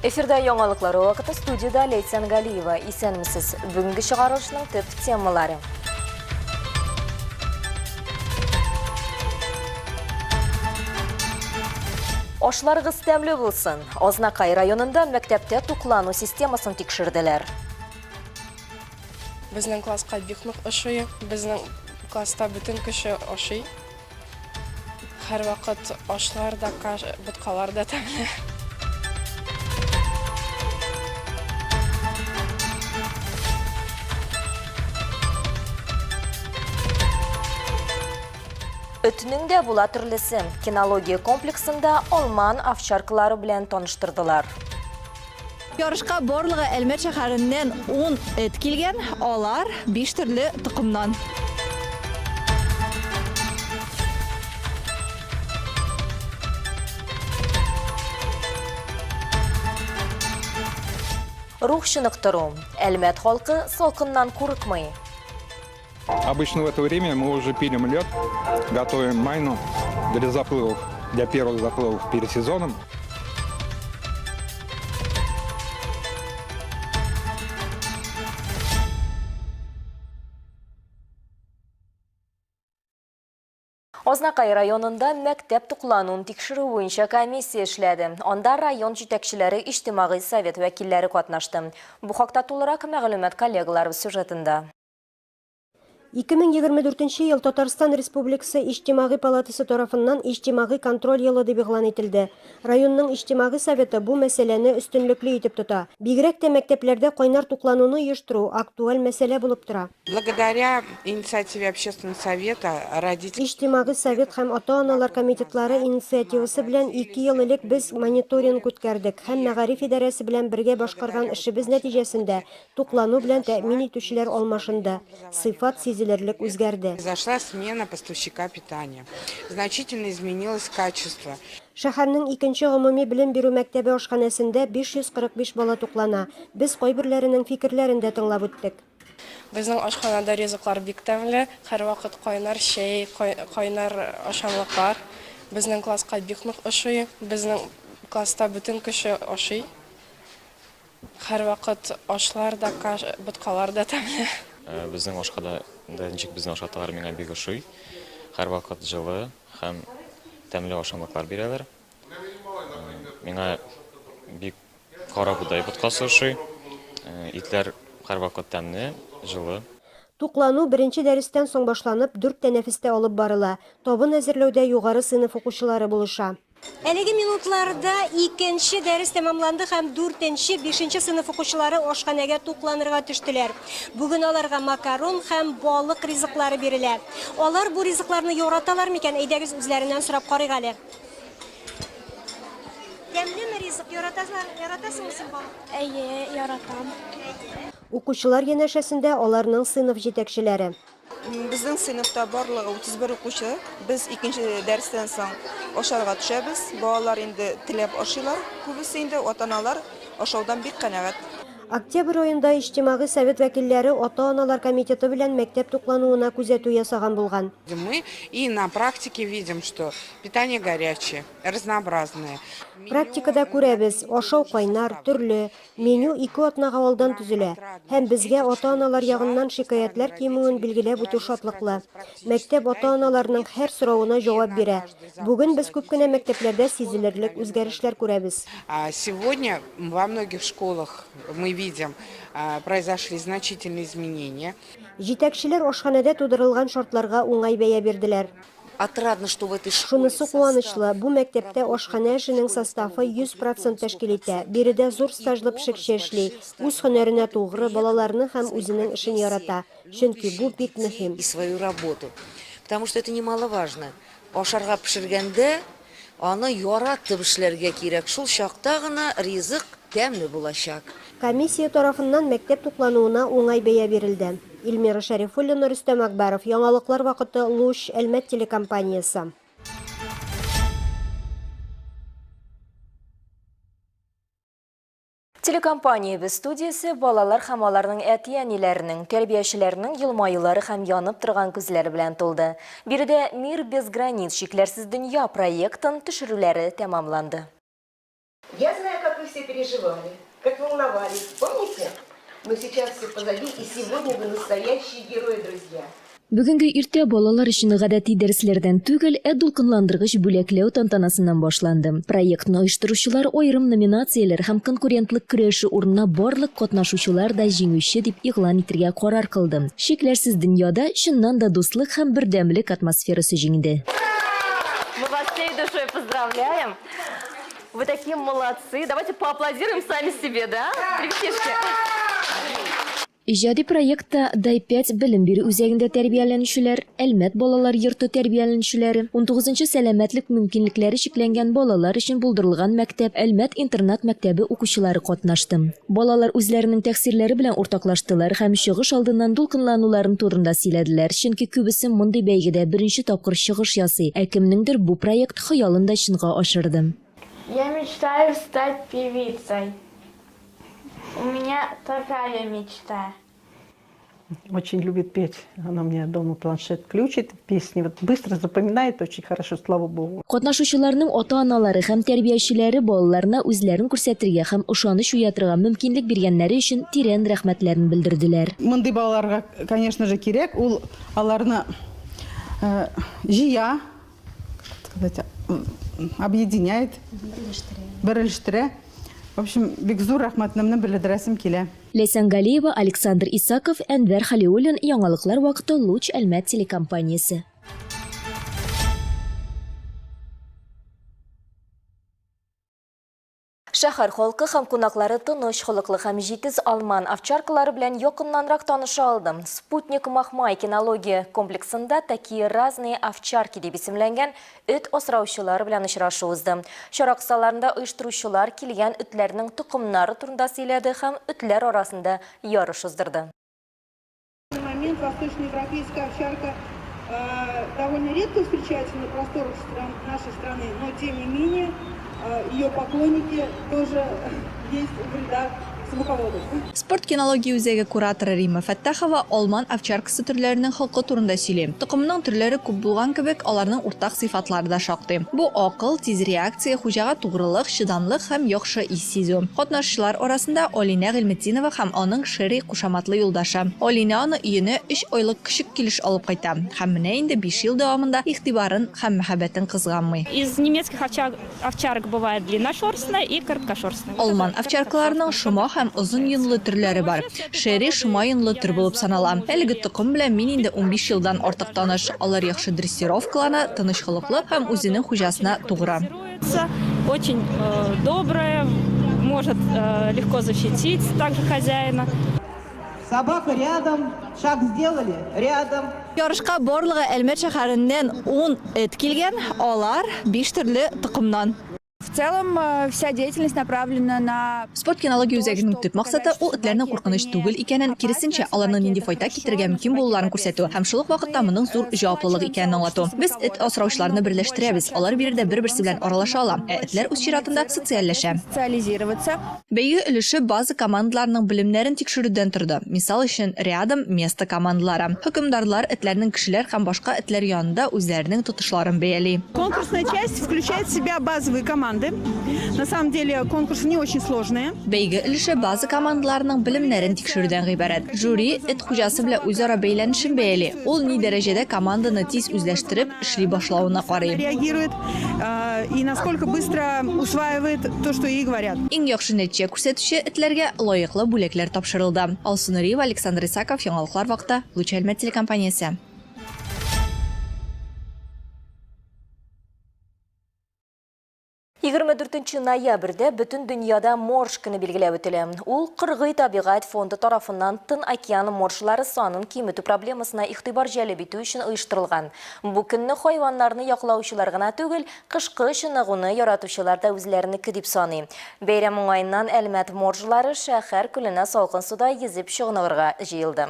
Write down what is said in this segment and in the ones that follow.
Эфирда яңалыклар вакыты студиядә Ләйсән Галиева. Исәнмесез. Бүгенге чыгарылышның төп темалары. Ашларыгыз тәмле булсын. Азнакай районында мәктәптә туклану системасын тикшерделәр. Безнең класска бик нык ошый. Безнең класста бөтен кеше ошый. Һәрвакыт ашлар да, боткалар да тәмле. Өтнең дә була төрлесе. Кинология комплексында алман овчаркалары белән таныштырдылар. Ярышка барлыгы Әлмәт шәһәреннән ун эт килгән, алар биш төрле токымнан. Рух чыныктыру. Әлмәт халкы салкыннан курыкмый. Обычно в это время мы уже пилим лед, готовим майну для заплывов, для первых заплывов перед сезоном. Азнакай районында мәктәп туклануын тикшерү буенча комиссия эшләде. Анда район җитәкчеләре, иҗтимагый совет вәкилләре катнашты. Бу хакта тулырак мәгълүмат коллегаларыбыз сюжетында. 2024 ел Татарстан Республикасы Иҗтимагый палатасы тарафыннан Иҗтимагый контроль елы дип игълан ителде. Районның Иҗтимагый советы бу мәсьәләне өстенлекле итеп тота. Бигрәк тә мәктәпләрдә кайнар туклануны оештыру актуаль мәсьәлә булып тора. Благодаря инициативе Общественного совета родителей. Иҗтимагый совет һәм ата-аналар комитетлары инициативасы белән ике ел элек без мониторинг үткәрдек һәм мәгариф идарәсе белән бергә башкарган эшебез нәтиҗәсендә Туклану белән тәэмин итүчеләр алмашынды, сыйфат сизелерлек үзгәрде. Произошла смена поставщика питания. Значительно изменилось качество. Шәһәрнең икенче гомуми белем бирү мәктәбе ашханәсендә 545 бала туклана. Без кайберләренең фикерләрен дә тыңлап үттек. Безнең ашханәдә ризыклар бик тәмле, һәрвакыт кайнар чәй, кайнар ашамлыклар. Безнең класска бик нык ошый. Безнең класста бөтен кеше ашый. Һәрвакыт ашлар да, боткалар да тәмле. Безнең ашка да ничек безне ашаталар, миңа бик ошый. Һәрвакыт җылы һәм тәмле ашамлыклар бирәләр. Миңа бик карабодай боткасы ошый. Итләр һәрвакыт тәмле, җылы. Туклану беренче дәрестән соң башланып, дүрт тәнәфестә алып барыла. Табын әзерләүдә югары сыйныф укучылары булыша. Әлеге минутларда икенче дәрес тәмамланды һәм дүртенче, бишенче сыйныф укучылары ашханәгә тукланырга төштеләр. Бүген аларга макарон һәм балык ризыклары бирелә. Алар бу ризыкларны яраталар микән, әйдәгез үзләреннән сорап карыйк әле. Тәмлеме ризык, яратасыңмы син балык? Әйе, яратам. Укучылар янәшәсендә аларның сыйныф җитәкчеләре. Безнең сыйныфта барлыгы 31 укучы. Без икенче дәрестән соң ашарга төшәбез. Балалар инде теләп ашыйлар. Күбесе инде ата-аналар ашаудан бик канәгать. Октябрь аенда Иҗтимагый совет вәкилләре ата-аналар комитеты белән мәктәп туклануына күзәтү ясаган булган. Мы и на практике видим, что питание горячее, разнообразное. Практикада күрәбез, ашау кайнар, төрле, Меню ике атнага алдан төзелә һәм безгә ата-аналар ягыннан шикаятьләр кимүен билгеләп үтү шатлыклы. Мәктәп ата-аналарның һәр соравына җавап бирә. Бүген без күп кенә мәктәпләрдә сизелерлек үзгәрешләр күрәбез. Сегодня во многих школах мы видим, произошли значительные изменения. Җитәкчеләр ашханәдә тудырылган шартларга уңай бәя бирделәр. Отрадно, что в этой школе Шунысы куанычлы, бу мәктәптә ашханә эшенең составы 100 процент тәшкил итә. Биредә зур стажлы пешекче эшли, үз һөнәренә тугры, балаларны һәм үзенең эшен ярата. Чөнки бу бик мөһим. И свою работу. Потому что это немаловажно. Ашарга пешергәндә аны яратып эшләргә кирәк, шул чакта гына ризык тәмле булачак. Комиссия тарафыннан мәктәп туклануына уңай бәя бирелде. Эльмира Шәрифуллина, Рөстәм Акбәров, Яңалыклар вакыты, Луч, Әлмәт телекомпаниясе. Телекомпаниябез студиясе балалар һәм аларның әти-әниләренең, тәрбиячеләренең елмаюлары һәм янып торган күзләре белән тулды. Биредә Мир без границ, чикләрсез дөнья проектын төшерүләре тәмамланды. Я знаю, как вы все. переживали, как волновались, помните? Но сейчас все позади, и сегодня вы настоящие герои, друзья. Бүгенге иртә балалар өчен гадәти дәресләрдән түгел, ә дулкынландыргыч бүләкләү тантанасыннан башланды. Проектны оештыручылар аерым номинацияләр һәм конкурентлык көрәше урынына барлык катнашучылар да җиңүче дип игълан итергә карар кылды. Чикләрсез дөньяда чыннан да дуслык һәм бердәмлек атмосферасы җиңде. Мы вас всей душой поздравляем! Вы такие молодцы! Давайте поаплодируем сами себе, да? Ребятишки! Иҗади проектта Дай пять белем бирү үзәгендә тәрбияләнүчеләр, Әлмәт балалар йорты тәрбияләнүчеләре, унтугызынчы сәламәтлек мөмкинлекләре чикләнгән балалар өчен булдырылган мәктәп, Әлмәт интернат-мәктәбе укучылары катнашты. Балалар үзләренең тәэсирләре белән уртаклаштылар һәм чыгыш алдыннан дулкынлануларын турында сөйләделәр, чөнки күбесе мондый бәйгедә беренче тапкыр чыгыш ясый, ә кемнеңдер бу проект хыялын да чынга ашырды. Я мечтаю стать певицей. У меня такая мечта. Очень любит петь. Она у меня дома планшет включит, песни вот быстро запоминает очень хорошо, слава богу. Катнашучыларның ата-аналары һәм тәрбиячеләре балаларына үзләрен күрсәтергә һәм ышаныч уятырга мөмкинлек биргәннәре өчен тирән рәхмәтләрен белдерделәр. Мондый балаларга, конечно же, кирәк, ул аларны җыя, сказать, объединяет, берләштерә. В общем, бик зур рәхмәтемне белдерәсем килә. Ләйсән Галиева, Александр Исаков, Әнвәр Хәлиуллин, Яңалыклар вакыты, Луч Әлмәт телекомпаниясе. Шәһәр халкы һәм кунаклары тыныч холыклы һәм җитез алман овчаркалары белән якыннанрак таныша алды. Спутник Махмай кинология комплексында Такие разные овчарки дип исемләнгән эт асраучылар белән очрашу узды. Чара кысаларында оештыручылар килгән этләрнең токымнары турында сөйләде һәм этләр арасында ярыш уздырды. Момент восточноевропейская овчарка довольно редко встречается на просторах стран, нашей страны, но тем не менее ее поклонники тоже есть в рядах собаководов. Спорт кинология үзәге кураторы Римма Фәттахова алман овчаркасы төрләренең холкы турында сөйли. Токымының төрләре күп булган кебек, аларның уртак сыйфатлары да шактый. Бу акыл, тиз реакция, хуҗага тугрылык, чыдамлык һәм яхшы ис сизү. Катнашучылар арасында Алинә Гыйльметдинова һәм аның Шерри кушаматлы юлдашы. Алинә аны өенә өч айлык көчек килеш алып кайта һәм менә инде биш ел дәвамында игътибарын һәм мәхәббәтен кызганмый. Из немецких овчарок бывает длинношерстная и короткошерстная. Алман овчаркаларының шома һәм озын йонлы төрләре бар. Шерри шома йонлы төр булып санала. Әлеге токым белән мин инде унбиш елдан артык таныш. Алар яхшы дрессировкалана, тыныч холыклы һәм үзенең хуҗасына тугры. Очень добрая, может легко защитить также хозяина. Собака рядом, шаг сделали, рядом. Ярышка барлыгы Әлмәт шәһәреннән ун эт килгән, алар биш төрле токымнан. В целом вся деятельность направлена на Спорт кинология үзәгенең төп максаты, ул этләрнең куркыныч түгел икәнен, киресенчә, аларның нинди файда китерергә мөмкин булуларын күрсәтү һәм шул ук вакытта моның зур җаваплылык икәнен аңлату. Без эт асраучыларны берләштерәбез, алар биредә бер-берсе белән аралаша ала, ә этләр үз чиратында социальләшә. Социализироваться. Бәйге өлеше база командаларының белемнәрен тикшерүдән торды. Мисал өчен, Рядом, Место командалары. Хөкемдарлар этләрнең кешеләр һәм башка этләр янында үзләренең тотышларын бәяли. Конкурсная часть включает в себя базовые команды. На самом деле конкурсы не очень сложные. Бәйге өлеше база командаларының белемнәрен тикшерүдән гыйбарәт. Жюри эт хуҗасы белән үзара бәйләнешен бәяли. Ул ни дәрәҗәдә команданы тиз үзләштереп эшли башлавына карый. Реагирует и насколько быстро усваивает то, что ей говорят. Иң яхшы нәтиҗә күрсәтүче этләргә лаеклы бүләкләр тапшырылды. Алсу Нуриева, Александр Исаков, Яңалыклар вакыты, Луч Әлмәт телекомпаниясе. 24 ноябрьдә бөтен дөньяда морж көне билгеләп үтелә. Ул Кыргый табигать фонды тарафыннан Тын океаны моржлары санын киметү проблемасына игътибар җәлеп итү өчен оештырылган. Бу көнне хайваннарны яклаучылар гына түгел, кышкы чыныгуны яратучылар да үзләренеке дип саный. Бәйрәм уңаеннан Әлмәт моржлары шәһәр күленә салкын суда йөзеп чыгыныгырга җыелды.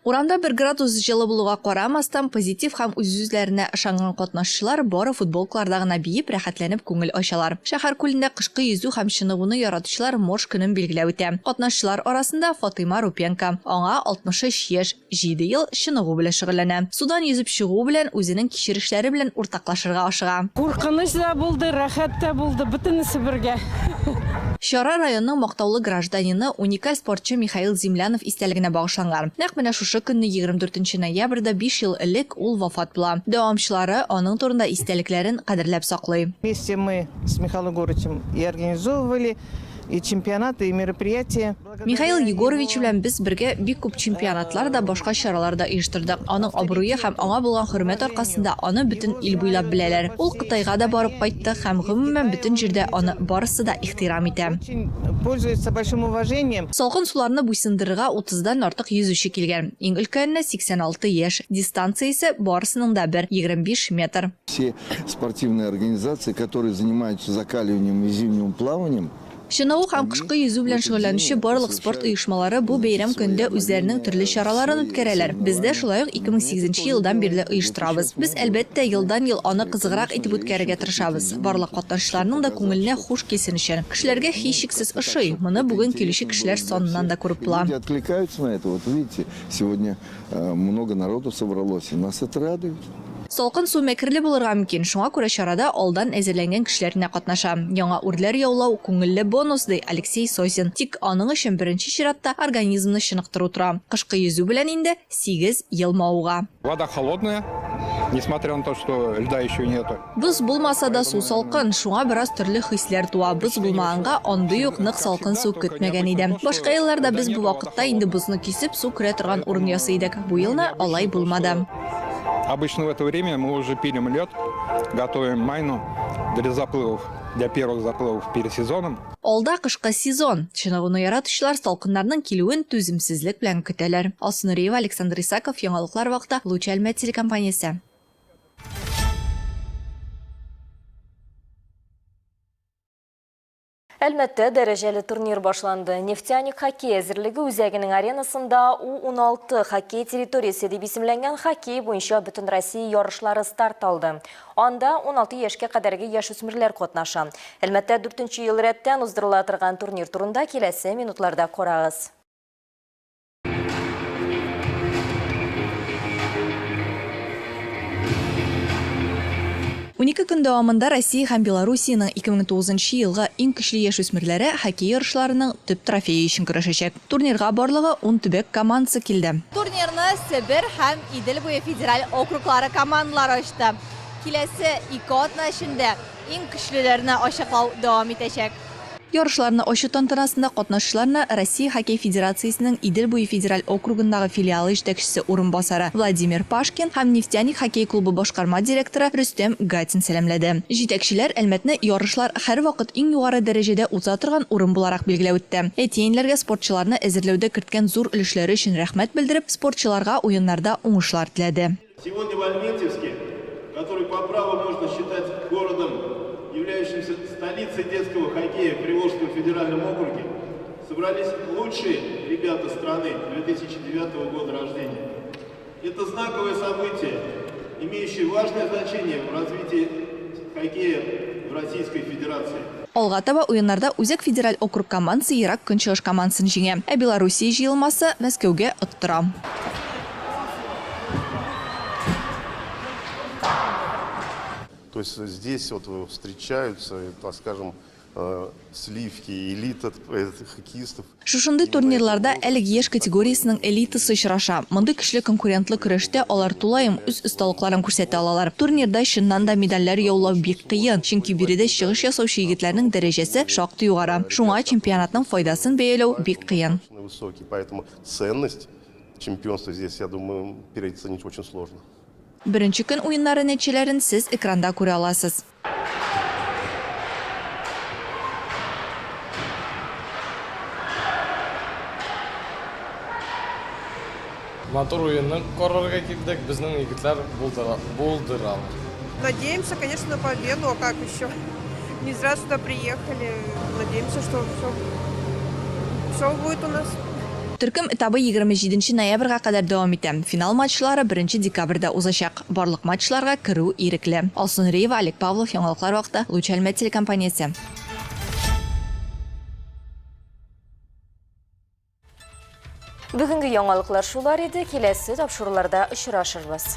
Урамда бер градус җылы булуга карамастан, позитив һәм үз-үзләренә ышанган катнашучылар бары футболкаларда гына биеп, рәхәтләнеп күңел ачалар. Шәһәр күлендә кышкы йөзү һәм чыныгуны яратучылар морж көнен билгеләп үтә. Катнашучылар арасында Фатыйма Рупенко. Аңа 63 яшь, җиде ел чыныгу белән шөгыльләнә. Судан йөзеп чыгу белән үзенең кичерешләре белән уртаклашырга ашыга. Куркыныч да булды, рәхәт тә булды, бөтенесе бергә. Чара районның мактаулы гражданины, уникаль спортчы Михаил Землянов истәлегенә багышланган. Нәкъ менә шушы көнне, 24 нче ноябрьдә биш ел элек ул вафат була. Дәвамчылары аның турында истәлекләрен кадерләп саклый. Вместе мы с Михаилом Егоровичем и организовывали и чемпионаты, и мероприятия. Михаил Егорович белән без бергә бик күп чемпионатлар да, башка чаралар да оештырдык. Аның абруе һәм аңа булган хөрмәт аркасында аны бөтен ил буйлап беләләр. Ул Кытайга да барып кайтты һәм, гомумән, бөтен җирдә аны барысы да ихтирам итә. Пользуется большим уважением. Салкын суларны буйсындырырга утыздан артык йөзүче килгән. Иң өлкәненә 86 яшь. Дистанциясе барысының да бер, 25 метр. Все спортивные организации, которые занимаются закаливанием и зимним плаванием, Чыныгу һәм кышкы йөзү белән шөгыльләнүче барлык спорт оешмалары бу бәйрәм көнендә үзләренең төрле чараларын үткәрәләр. Без дә шулай ук 2008 нче елдан бирле оештырабыз. Без, әлбәттә, елдан-ел аны кызыграк итеп үткәрергә тырышабыз. Барлык катнашучыларның да күңеленә хуш килсен өчен. Кешеләргә һичшиксез ошый, моны бүген килүче кешеләр саныннан да күреп була. Люди откликаются на это. Вот видите, сегодня Много народу собралось, и нас это радует. Салкын су мәкерле булырга мөмкин, шуңа күрә чарада алдан әзерләнгән кешеләр генә катнаша. Яңа үрләр яулау, күңелле бонус, ди Алексей Сосин. Тик аның өчен беренче чиратта организмны чыныктыру тора. Кышкы йөзү белән инде сигез ел мавыга. Вода холодная, несмотря на то, что льда еще нету. Боз булмаса да су салкын, шуңа бераз төрле хисләр туа. Боз булмаганга андый ук нык салкын су көтмәгән идем. Башка елларда без бу вакытта инде бозны кисеп, су керә торган урын ясый идек. Бу елны алай булмады. Обычно в это время мы уже пилим лед, готовим майну для заплывов, для первых заплывов перед сезоном. Алда кышкы сезон. Чыныгуны яратучылар салкыннарның килүен түземсезлек белән көтәләр. Алсу Нуриева, Александр Исаков, Яңалыклар вакыты, Луч Әлмәт телекомпаниясе. Әлмәттә дәрәҗәле турнир башланды. Нефтяник хоккей әзерлеге үзәгенең аренасында У-16 хоккей территориясе дип исемләнгән хоккей буенча Бөтенроссия ярышлары старт алды. Анда 16 яшькә кадәрге яшүсмерләр катнаша. Әлмәттә дүртенче ел рәттән уздырыла торган турнир турында киләсе минутларда карагыз. 12 көн дәвамында Россия һәм Белоруссиянең 2009 нчы елгы иң көчле яшүсмерләре хоккей ярышларының төп трофее өчен көрәшәчәк. Турнирга барлыгы ун төбәк командасы килде. Турнирны Себер һәм Идел буе федераль округлары командалары ачты. Киләсе ике атна эчендә иң көчлеләрне ачыклау дәвам итәчәк. Ярышларны ачу тантанасында катнашучыларны Россия Хоккей федерациясенең Идел буе федераль округындагы филиалы җитәкчесе урынбасары Владимир Пашкин һәм Нефтяник хоккей клубы башкарма директоры Рөстәм Гатин сәламләде. Җитәкчеләр Әлмәтне ярышлар һәрвакыт иң югары дәрәҗәдә уза торган урын буларак билгеләп үтте. Әти-әниләргә спортчыларны әзерләүдә керткән зур өлешләре өчен рәхмәт белдереп, спортчыларга уеннарда уңышлар теләде. Сегодня в Альметьевске, который по праву можно считать городом, являющимся столицей детского хоккея в Приволжском федеральном округе, собрались лучшие ребята страны 2009 года рождения. Это знаковое событие, имеющее важное значение в развитии хоккея в Российской Федерации. Алга таба уеннарда Үзәк федераль округ командасы Ерак Көнчыгыш командасын җиңә, ә Белоруссия җыелмасы Мәскәүгә оттыра. То есть здесь вот встречаются, так скажем, сливки элита хоккеистов. Шушындый турнирларда әлеге яшь категориясенең элитасы очраша. Мондый көчле конкурентлы көрәштә алар тулаем үз осталыкларын күрсәтә алалар. Турнирда чыннан да медальләр яулау бик кыен, чөнки биредә чыгыш ясаучы егетләрнең дәрәҗәсе шактый югары. Шуңа чемпионатның файдасын бәяләү бик кыен. Поэтому ценность чемпионства здесь, я думаю, переоценить очень сложно. Беренче көн уеннары нәтиҗәләрен сез экранда күрә аласыз. Матур уенны карарга килдек, безнең егетләр булдыралар. Надеемся, конечно, на победу, а как еще? Не зря сюда приехали. Надеемся, что все, все будет у нас. Төркем этабы 27 ноябрьгә кадәр дәвам итә. Финал матчлары 1 декабрьдә узачак. Барлык матчларга керү ирекле. Алсу Нуриева, Олег Павлов, Яңалыклар вакыты, Луч Әлмәт телекомпаниясе. Бүгенге яңалыклар шулар иде. Киләсе тапшыруларда очрашырбыз.